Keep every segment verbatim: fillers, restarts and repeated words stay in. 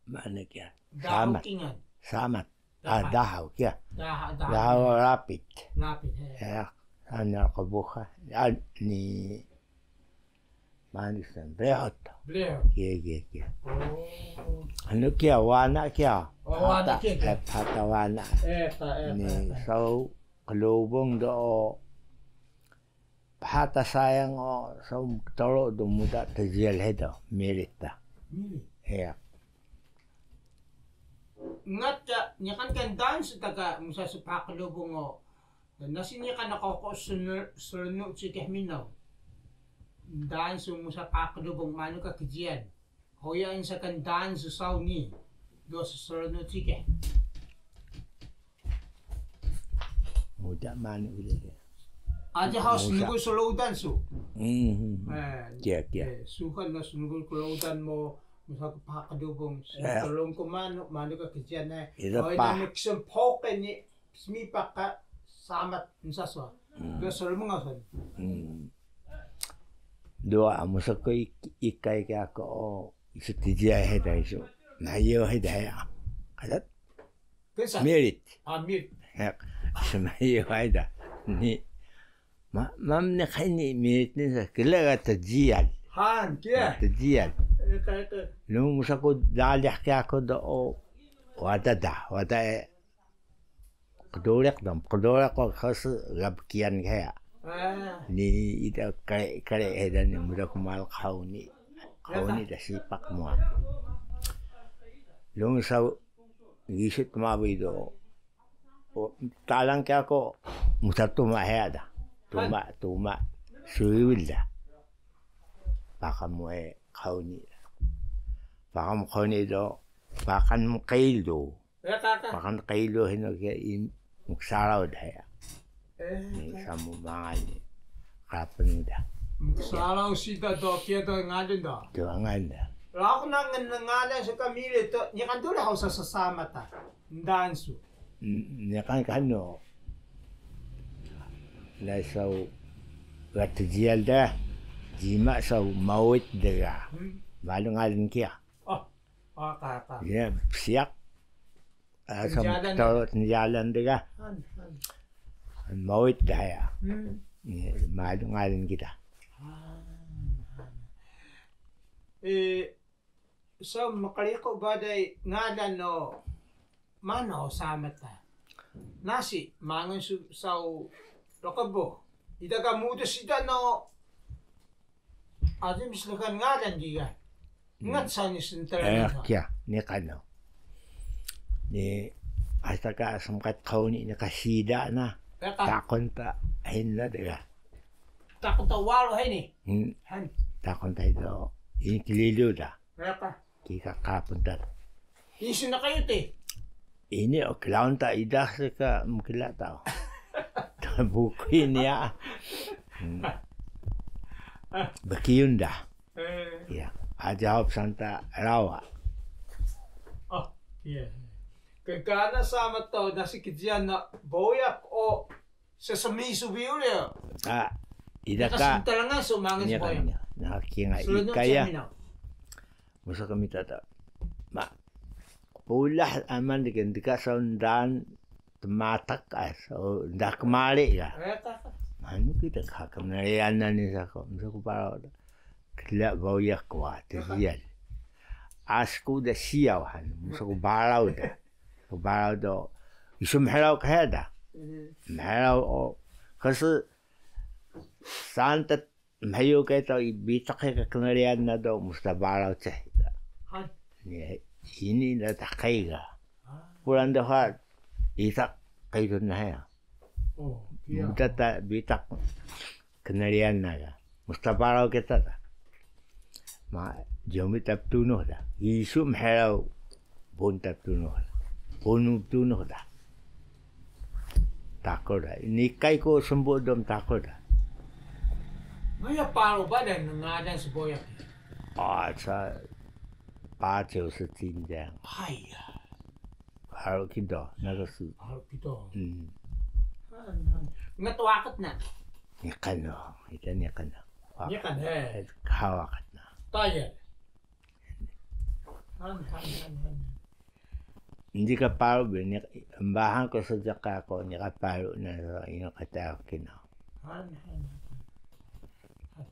Maanu kiya? Dahaw kingal. Samat. Ah, dahaw kiya. Dahaw, dahaw. Dahaw rapit. Rapit, he. Ya, ana qbuha. Ah, ni Maanu san, brehot. Brehot. Kiya, kiya, kiya. Oh. Anu kiya, wana kiya. Oh, wana kiya, kiya. Eh, phata wana. Eh, ta, eh, ni ta, ta. Saw qlubung do o phata sayang o saw mktoro do muda tjiyal he do, mirit da. Mirit. Iya. Ngat ka, niqan kan daan su ta ka musa su phata qlubung o Nasi niqan na qoko srnu-, srnu cikih minaw. Daan su musa phata qlubung, maanu ka kjiyal. Hoya nsa kan daan su saw nii. Do srnu cikih. Muda maanu uri. Aji haw snegul su rudan su. Hmm, hmm, hmm. Eh, kiya, kiya. Eh, suxan na snegul rudan mu, musa phata qlubung. Eh. Tolong ku maanu, maanu ka kjiyal, eh. Ida pa. Hoya na mksun phoke ni Smipaq ka samat nsa so. Hmm. Ga so rmngaw san. Hmm. Dua, musa ku ik-, ikay ka ko, o, isu tjiyal he da isu. Mayo he da ya. Kadat? Kensa? Mirit. Ah, mirit. Ya. Isu mayo he da. Ni. Ma, mam ni kay ni mirit ni sa kla ga tjiyal. Han, kiya. Tjiyal. Eh, ka, ka. Lu musa ku dalih ka ko do, o, wada da, wada e. Qduriq dong, qduriq ko khas gabkiyan kaya. Ah. Ni ida kare, kare edan ni muda ku mal qhuni. Qhuni da sipaq mua. Lung saw gisu tmabi do. O, talang kiya ko musa tuma heya da. Tuma, tuma. Suyul da. Paka mu e qhuni. Paka mu qhuni do. Pakan mu qil do. Eh, ka, ka. Pakan qilo hino kiya in mksaraw da ya. Eh, ni ka. Samu mangal ni. Kapen da. Mksaraw sida do kiya do ngalun da. Do ngalun da. Laku na ngen-, ngalan su ka mirit do, niqan duri haw sa sasama ta. Ndaan su. N-, niqan ka hano. Lai saw ga tjiyal da. Jima saw mawit da ga. Hmm. Malu ngalun kiya. Oh. Ah, ka, ka. Iya, psiyak. Ah, tnjalan. Tnjalan dga. Han, han. Mawit dha ya. Hmm. Iya, malu ngalun kita. Han, han. Eh, so mqriqu baday ngalan o manu o samat ta? Nasi mangun su saw rqbo. Ida ka mudus ida no Aji mslgan ngalan di ga. Ngat sani sntran. Eh, kiya, niqan o. Ni, asta ka smqat qhuni ni ka sida na. Taqun ta hini na dga. Taqun ta walu hini. Hmm. Han. Taqun ta ido. Ini klilu da. Kika qapun ta. Isu na kayu te. Ini o klaun ta idah se ka mkla ta. Ta buku ini ya. Hmm. Bkiyun da. Eh. Ya, aji hop santa rawa. Oh, iya. Kekana sama to nasi kjian na boyak o Sesemi su biu le. Ah, ida ka. Ka sentalangan su mangan su boya. Na kinga ikaya. Musa kami tata. Ma, pulah aman deka deka saw ndaan tmatak as, o, nda kmari ka. Manu kita ka kmarian nani sako, musa ku paro. Kla boyak wa tjiyal. Asku da siyaw han, musa ku baraw da. Ku baraw do, isu mhraw ka heda. Mhraw o, kasi saan ta mhayu ka ta bitaq ka knrian na do, musa baraw ceh. Ni, ini na taqay ga. Puran do ha, itaq kaydun na haya. Muda ta bitaq knrian na ga. Musa baraw kita ta. Ma, jomi ta ptunux da. Isu mhraw bun ta ptunux da. Bunu ptunux da. Takol da. Nikay ku smbu dom takol da. Maya paro ba da ngalan sboyak. Ah, sa pacu scinjang. Haya. Haru kido, naga su. Haru kido. Hmm. Ngat waqt na. Niqan no, ita niqan no. Niqan, eh. Ka waqt na. Tayal. Han, han, han, han. Niqan paru bi, niq-, mbahang ku seediq ka ku niqan paru na so ini kata kina. Han, han, han.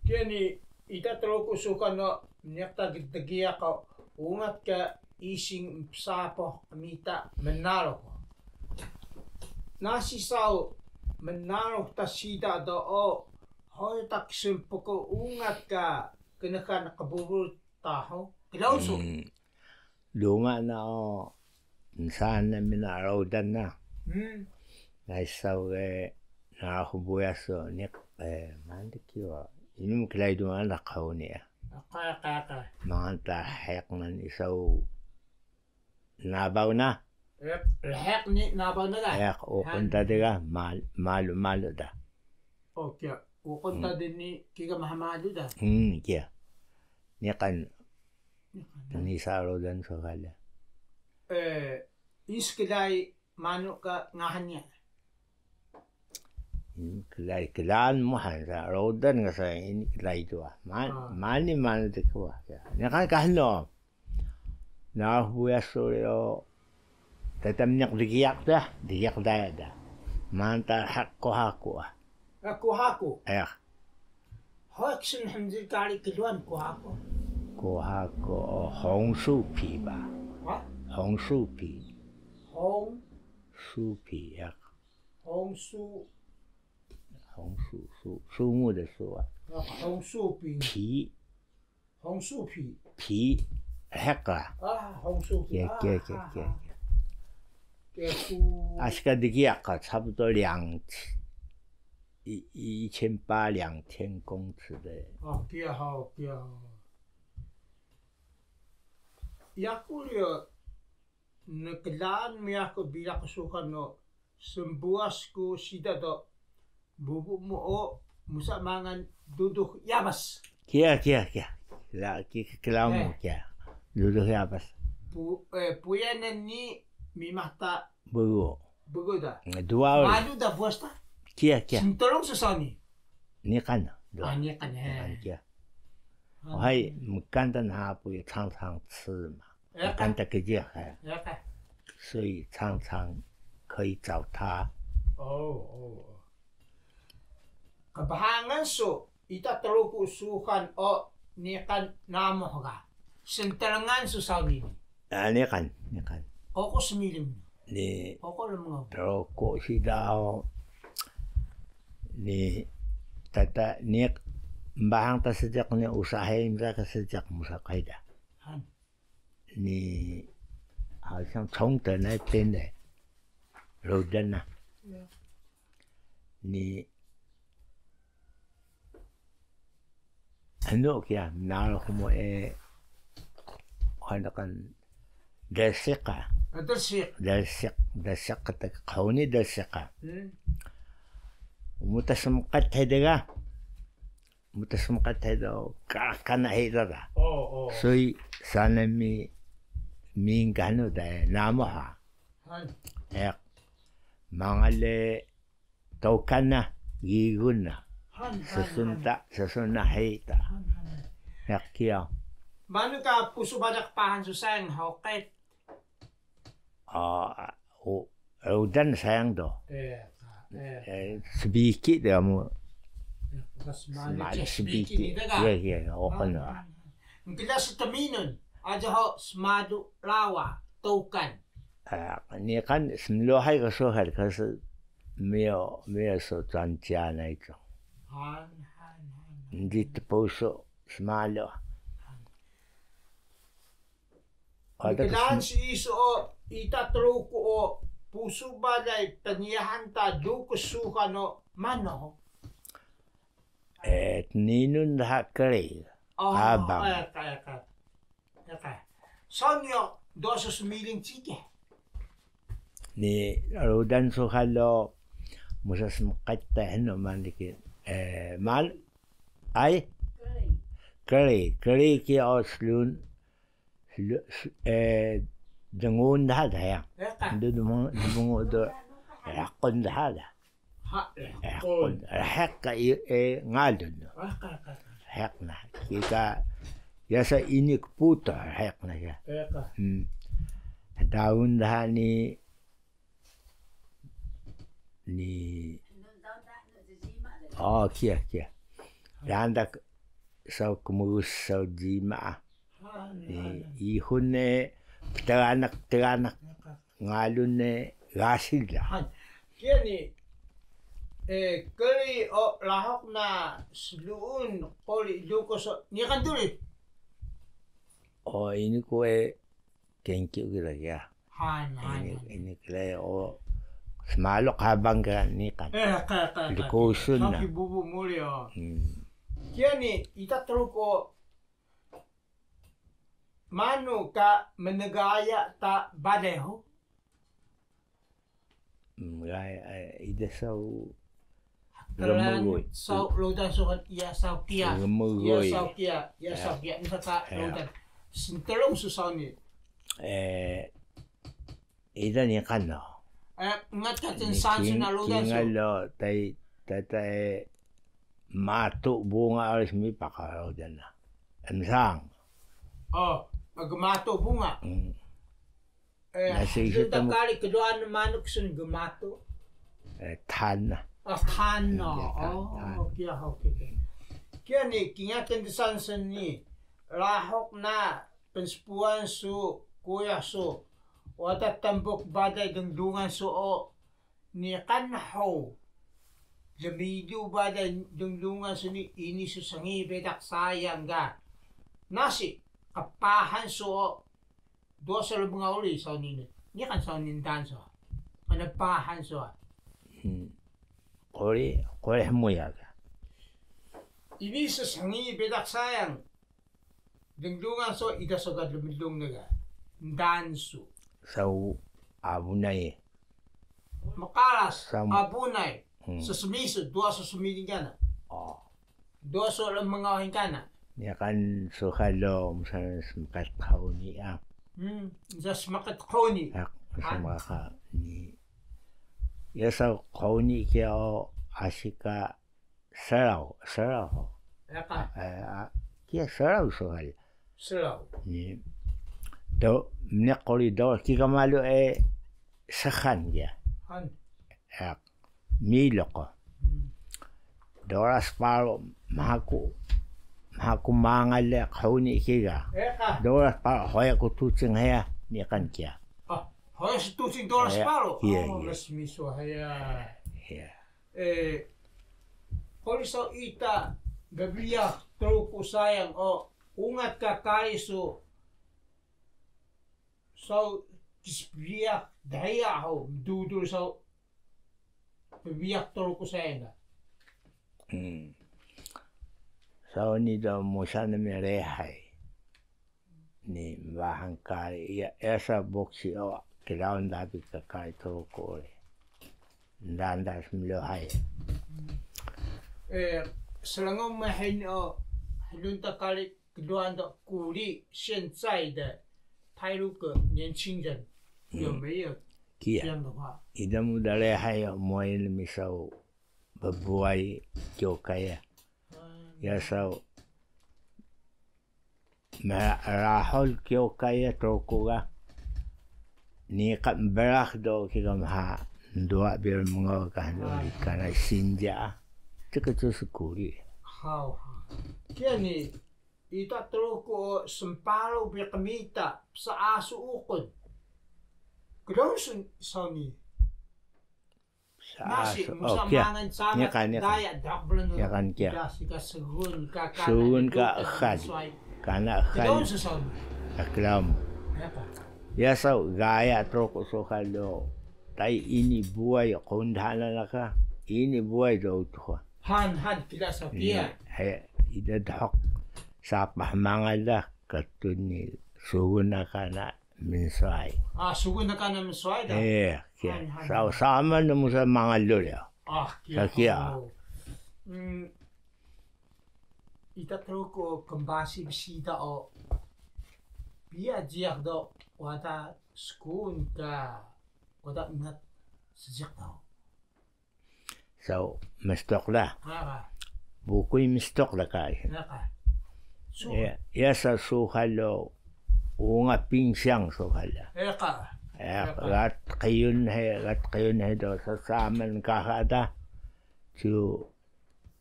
Kiya ni ita Truku suxan o niq ta dgiyaq o ungat ka ising mpsapuh qmita mnarux. Nasi saw mnarux ta siida do o, hoy ta kslpku ungat ka knxan qbubul ta hug? Klaun su. Hmm. Ruma na o, nsaan nami na rudan na. Hmm. Nai saw ge, na hbuyas o niq, eh, mandi kiwa. Ini mklai duma na qhuni ya. Aka, aka, aka. Mangal ta rheq nani saw nabaw na. Rheq, rheq ni nabaw na ga? Rheq, uqun ta de ga, mal-, malu, malu da. O, kiya. Uqun ta de ni kiga maha malu da. Hmm, kiya. Niqan. Niqan. Ni sa rudan so kala. Eh, ini sklai manu ka ngahan niya? Ini klai klaan muhan sa rudan ka sa ini klai dua. Ma-, ah. Mani manu de kuwa. Ya. Niqan ka hnu. Na hbuyas uri o. Tata mniq dgiyaq da, dgiyaq daya da. Mangal ta rheq Kohaku ah. Ah, Kohaku. Aya. Hoy ksun hmjil kari klwaan Kohaku. Kohaku, o, 紅樹皮吧. Ha? 紅樹皮. 紅. 樹皮 ya. 紅樹. 紅樹, su, sungu de su ah. Ah, 紅樹皮. 皮. 紅樹皮. 皮, rheq ah. Ah, 紅樹皮. Kiya, kiya, kiya, kiya. Asi ka dgiyaq ka, 差不多兩, 一, 一千八兩千公尺的. Ah, kiya ha, kiya ha. Yaku uri o, nklaan mu yaku bilaq suxan o, smbuwas ku siida do bubu mu o musa mangal Dudux Yabas. Kiya, kiya, kiya. La, ki, klaa mu kiya. Dudux Yabas. Pu-, eh, puyanan ni mimah ta. Bgu. Bgu da. Dwa uri. Malu da buwas ta. Kiya, kiya. Sntrung su saw nii. Niqan. Dwa. Ah, niqan, he. Niqan kiya. Hay, mkan ta naha puyu 常常吃嘛. Mkan ta kjih, he. 所以常常可以找他. O, o. Qbhangan su ita Truku suxan o niqan namuh ga. Sntrngan su saw nii. Ah, niqan, niqan. Uqu smiling. Ni. Uqu lmngaw. Truku siida o. Ni tata ni mbahang ta seediq ni usa hei msa ka seediq musa qayda. Han. Ni, 好像崇德那边的, rudan na. Ya. Ni, anu kiya, mnarux mu e, hanakan, dlsiq ka. Ah, dlsiq. Dlsiq, dlsiq ka ta qhuni dlsiq ka. Hmm. Mutas mqat hei dga. Mutas mqat hei do, ka-, kana hei do da. O, o. Soi sana mi, mingkanu da, e, namuh ha. Han. Ek. Mangal e, tokan na, gigun na. Han, han, susun han. Ta, susun na hei ta. Han, han, han. Ek kiya. Manu ka pusu balay qpahan su sayang hawqit. Ah, u-, rudan sayang do. Eh, eh. Eh, sbiki de mu. Eh, smalu sbiki ni da ga? Iya, iya, okan. Ah, ah. Mkla stminun, aja ho smalu rawa, tokan. Ah, niqan smluhay ka suxan, kasi miyo, miyo so 專家那一種. Han, han, han, han. Hindi tpusu smalu. Han. Wada. Mklaan si isu o ita Truku o pusu balay tniyahan ta dukun suxan o manu? Eh, tninun dha kri. Oh, abang. Eh, ka, eh, ka. Eh, ka. Saw nii o do su smiling ciki. Ni rudan suxan o musa smqit ta hnu manu ki, eh, mal-, ay? Kri. Kri, kri ki o slun Lu-, s-, eh, dngun dha dha ya. Rqun. Ndu dngun, dngun do. Rqun dha dha. Ha, rqun. Rqun. Rheq ka i, eh, ngalun. Rqun, rqun, rqun. Rheq na. Kika Yasa ini kputuh heq na ya. Eka. Hmm. Daun daha ni, ni, oh, kiya, kiya. Landak saw kmgus saw jima. Ni ihun ne ptganak, ptganak. Ngalun ne gasil da. Han. Kiya ni, eh, kri o lahok na sluun quri lukus o niqan duri. O, ini ku e kenkyu kira ya. Han, han, ini, han. Ini kri o smaluk habang ka niqan. Eh, ka, ka, ka. Lukusun na. Saki bubu muri o. Hmm. Kiya ni, ita Truku o Manu ka mnegaya ta balay hug? Mgaya, eh, ida saw rmguy. Saw rudan su kan iya saw kiya. Rmguy. Iya saw kiya, iya saw kiya. Msa ka rudan. Sntlung su saw ni. Eh, Ida niqan o. Eh, ungat ka tnsan su na rudan su. Kingal o, tay, tata e, matu bunga aris mi paka rudan na. Emsang. Oh, gmatu bunga. Hmm. Eh, nasi ita kari kduan manuk sun gmatu. Eh, than na. Ah, than na. Iya, than, oh, than. Kiya, okay, okay. Kiya ni, kingal ka tnsan su ni, lahok na pnspuan su, kuyuh su, wada tmbuk balay dngdungan su o niqan hug, lmidu balay dngdungan su ni ini su sngi bitaq sayang ga. Nasi, qpahan su o, duwa su rmngaw uri saw nii, niqan saw nii ndaan su. Qnpahan su. Hmm. Quri, quri hmuya ga. Ini su sngi bitaq sayang. Dngdungan su ida su ka dmdung na ga. Ndaan su. Saw abunay. Mqaras, saw abunay. Hmm. Ssmi su, duwa su smi nii kana. Oh. Duwa su rmngaw hini kana. Niqan su halo, msa smqit qhuni a. Hmm, msa smqit qhuni. Ak, msa maka ni. Iya saw qhuni kiya o asi ka Sraw, sraw. Eka. Eh, a, kiya sraw su hal. Sraw. Ni. Do, mniq quri do, kika malu e, sxan kiya. Han. Ya, miluq. Hmm. Dora sparu, maha ku, maha ku mangal e qhuni kiga. Eka. Dora sparu, hoya ku tucing heya, niqan kiya. Ah, hoya su tucing dora sparu? Iya, oh, iya. Resmi su heya. Iya. Eh, quri saw ita bbiyax Truku sayang o ungat ka kari su saw kspiyax dhiya hug mdudul saw bbiyax Truku sayang ga. Hmm. Saw nii do musa nami rehay. Ni mbahang kari iya, esa boksi o klaun dabi ka kari Truku uri. Ndaan da smluhay. Eh, srngaw mhini o hlun ta kari klaun da kuri, 现在的 Tairu ke 年轻人 有没有 kiya 这样的话? Ida muda rehay o, moy nami saw bbuway kyokay ya. Iya saw Mrahul kyokay ya Truku ga. Niqan brah do kika mha nduwa bi rmngaw ka nduwa kana sinja. Cika cu skuri. Haw, haw. Kiya ni, ita Truku o smparu bi qmita, psaasu uqun. Klaun su saw nii. Nasi, musa mangal sama Daya, daq blngu. Niqan kiya. Dasi ka sgun ka, sgun ka kana, kana exal. Kana exal. Klaun. Iya saw gaya Truku su halo. Tai ini buway qundhana na ka. Ini buway do utux. Han, han, kida saw kiya. Ida dhuq sapah mangal da, katun ni sgun na kana mnswayi. Ah, sgun na kana mnswayi da? Eh, kiya. Han, han. Saw sama nami sa mangal duri ya. Ah, kiya. Sa kiya. Oh. Mm, ita Truku kmbasi bsida o. Piya jiyax do wada skun ka wada ungat seejiq do. Saw mstuq da. Bukuy mstuq da ka. Iya, iya sa suxal o ungat pinsyang suxal. Eka. Eka, gat qiyun he, gat qiyun he do sasaman kaha da. Cu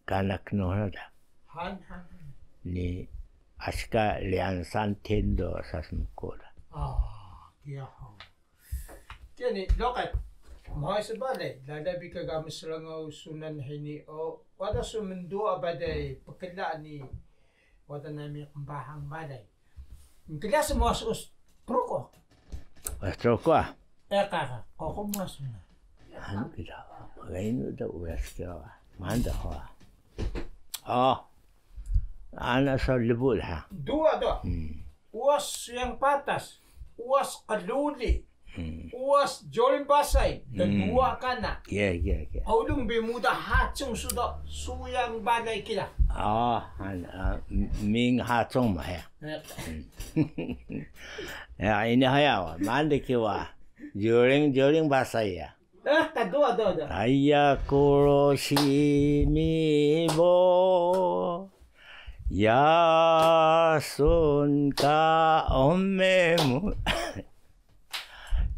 kanak no da. Han, han. Ni aska lian santen do sasmko da. Ah, kiya ha. Kiya ni, loqet. Mhay sbalay, lala bi ka ga mslngaw sunan hini o, wada su mnduwa balay pkla ni wada nami qmbahang balay. Mkla smuwas us Truku. Us Truku ah. Eka, eka, qo qo muwas na. Anu kida, pgaynu da uwas kida wa. Manda wa. Oh. Ana so lbu da. Duwa, duwa. Hmm. Uwas Suyang Patas, uwas Qluli, hmm, uwas Joring Basay, hmm, tduwa kana. Kiya, kiya, kiya. Qulung bi muda hacung su do Suyang balay kida. Ah, han, ah, m-, ming hacung ma ya. Eh. Hmm. Ya, ini haya wa, manda ki wa. Joring, Joring Basay ya. Eh, ka duwa, duwa, duwa. Aya kuro simi bo, yasun ka ome mu.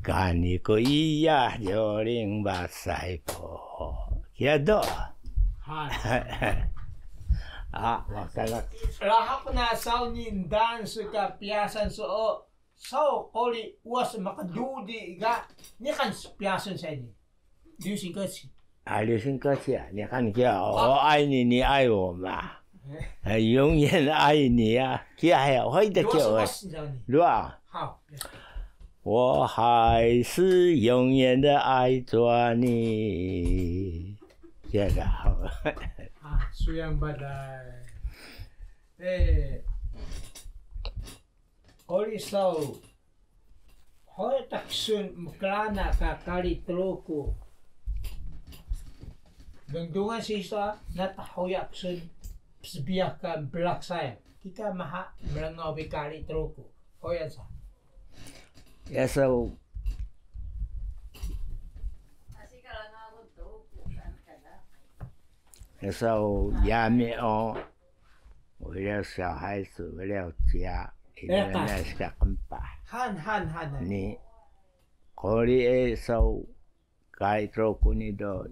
Kani ku iya Joring Basay ko. Kiya do. Hay. Ah, wakanak. Lahak na saw ni ndaan su ka pyasan su o. Saw quri uwas mqdudi ga niqan spyasun sa ini. Liyu Singkaci. Ah, Liyu Singkaci ya, niqan kiya. O, ay ni ni ay o ma. Eh. Ay, 永遠愛你 ya. Kiya ya, hoy da kiya. Duwa. Haw. 我還是永遠的愛著你. Kiya da. Ah, Suyang balay. Eh. Quri saw, hoy ta ksun mklana ka kari Truku. Dngdungan siso, nata hoya ksun psbiyax ka blaq saya. Kika maha mrngaw bi kari Truku. Hoyan sa. Ya saw. Ya saw yami o. 我有小孩子，我有家， ida na ska qmpah. Han, han, han, han. Ni quri e saw kai Truku ni do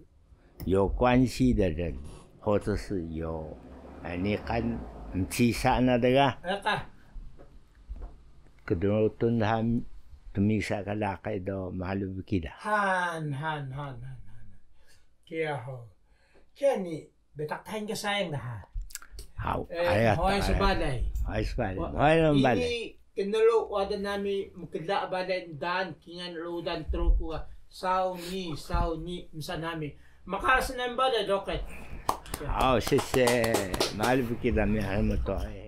有關係的人，或者是有，eh, niqan mcisa na dga. Eka. Kdrutun han tmisa ka laqi do malu bi kida. Han, han, han, han, han. Kiya ho. Kiya ni Betaq Tahan ka sayang daha. Haw, eh, ayat, mhuway ayat. Sbalay. Mhuway sbalay. Wa-, mhuway namu balay. Ini knelu wada nami mkla balay ndaan kingal rudan Truku ga saw ni, saw ni, msa nami. Makaras nami balay, Doqet. Haw, sese. Malu bi kida mi hal mtohe.